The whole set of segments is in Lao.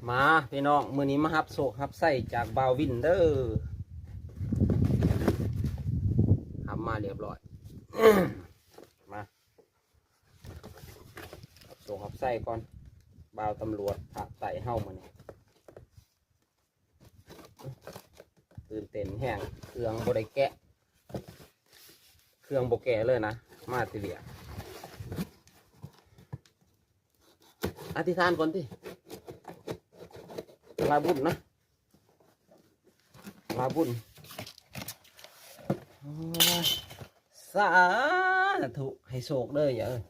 ມາພີ່ນ້ອງ ມື້ນີ້ມາຮັບໂຊກຮັບໄຊຈາກບ່າວວິນເດີ ຮັບມາລຽບຮ້ອຍ. ມາຮັບໂຊກຮັບໄຊກ່ອນ ບ່າວຕຳຫຼວດພາກໃຕ້ເຮົາມື້ນີ້. ຕື່ນເຕັ້ນແຮງ ເຄື່ອງບໍ່ໄດ້ແກະ ເຄື່ອງບໍ່ແກະເລີຍນະ ມາແຕ່ວຽກ. ອະທິຖານກ່ອນຕິ ລາບຸນນະ ລາບຸນ. ໂອ້ຍ ສາທຸ ໃຫ້ໂຊກເດີ ຢ່າເອີຍ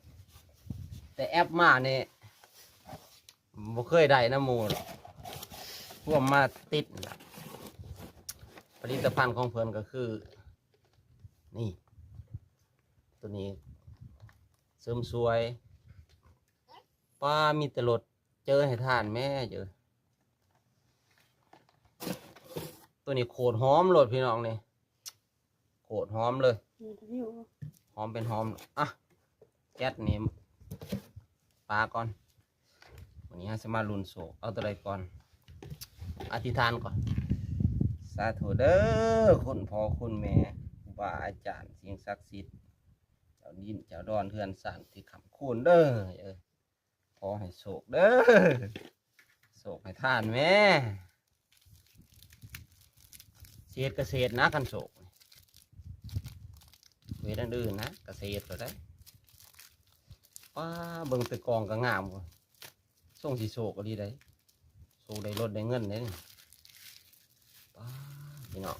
ແຕ່ແອັບມານີ້ ບໍ່ເຄີຍໄດ້ນຳໝູ່ດອກ ພວມມາຕິດ. ຜະລິດຕະພັນຂອງເພິ່ນກໍຄື ນີ້ ໂຕນີ້ ເສີມສວຍ. ປ້າ ມີແຕ່ລົດ ເຈີໃຫ້ທ່ານແມ້ ເຈີ. ໂຕນີ້ໂຄດຫອມໂລດພີ່ນ້ອງນີ້ ໂຄດຫອມເລີຍ ຫອມເປັນຫອມ. ອ່ະ ແກັດນີ້ປາກ່ອນ. ວັນນີ້ເຮົາຊິມາລຸ້ນໂຊກ ເອົາຕົວໃດກ່ອນ? ອະທິຖານກ່ອນ ສາທຸເດີ ຄຸນພໍ່ຄຸນແມ່ ຄູບາອາຈານ ສິ່ງສັກສິດ ເຈົ້າດິນເຈົ້າດອນ ເຮືອນຊານທີ່ຄ້ຳຄູນເດີ ເອີ ຂໍໃຫ້ໂຊກເດີ ໂຊກໃຫ້ທ່ານແມ້. ຊິເຮັດກະເສດນະ ຄັນໂຊກ ເຮັດອັນອື່ນນະ ກະເສດໂລດໄດ໋. ປ້າ ເບິ່ງແຕ່ກອງກໍງາມ ຊົງຊິໂຊກອີ່ຫຼີໄດ໋ ໂຊກໄດ້ລົດໄດ້ເງິນເດ້ນີ້. ປ້າ ພີ່ນ້ອງ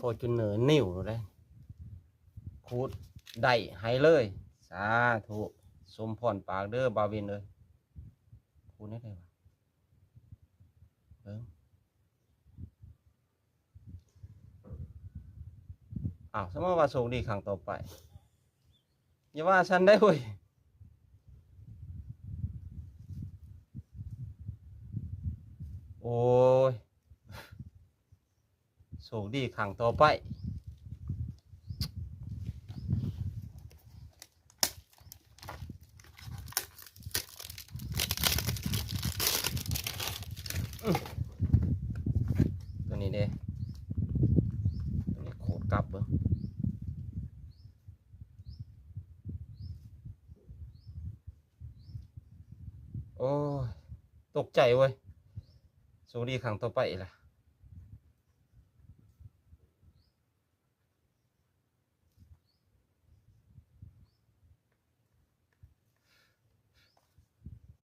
Fortuner New ໂລດໄດ໋ ຂູດໄດ້ໃຫ້ເລີຍ. ສາທຸ ສົມພອນປາກເດີ ບ່າວວິນເອີຍ. ຂູດໄດ້ໄດ໋ວະ ເບິ່ງ. ອ້າວ ສົມມຸດວ່າໂຊກດີຄັ້ງຕໍ່ໄປ ຢ່າວ່າຊັ້ນໄດ໋ເວີຍ. ໂອ້ຍ ໂຊກດີຄັ້ງຕໍ່ໄປ. ອື ຕົວນີ້ເດ້ ຕົວນີ້ຂູດກັບເບິ່ງ. ໂອ້ຍ ຕົກໃຈເວີຍ ໂຊກດີຄັ້ງຕໍ່ໄປລະ.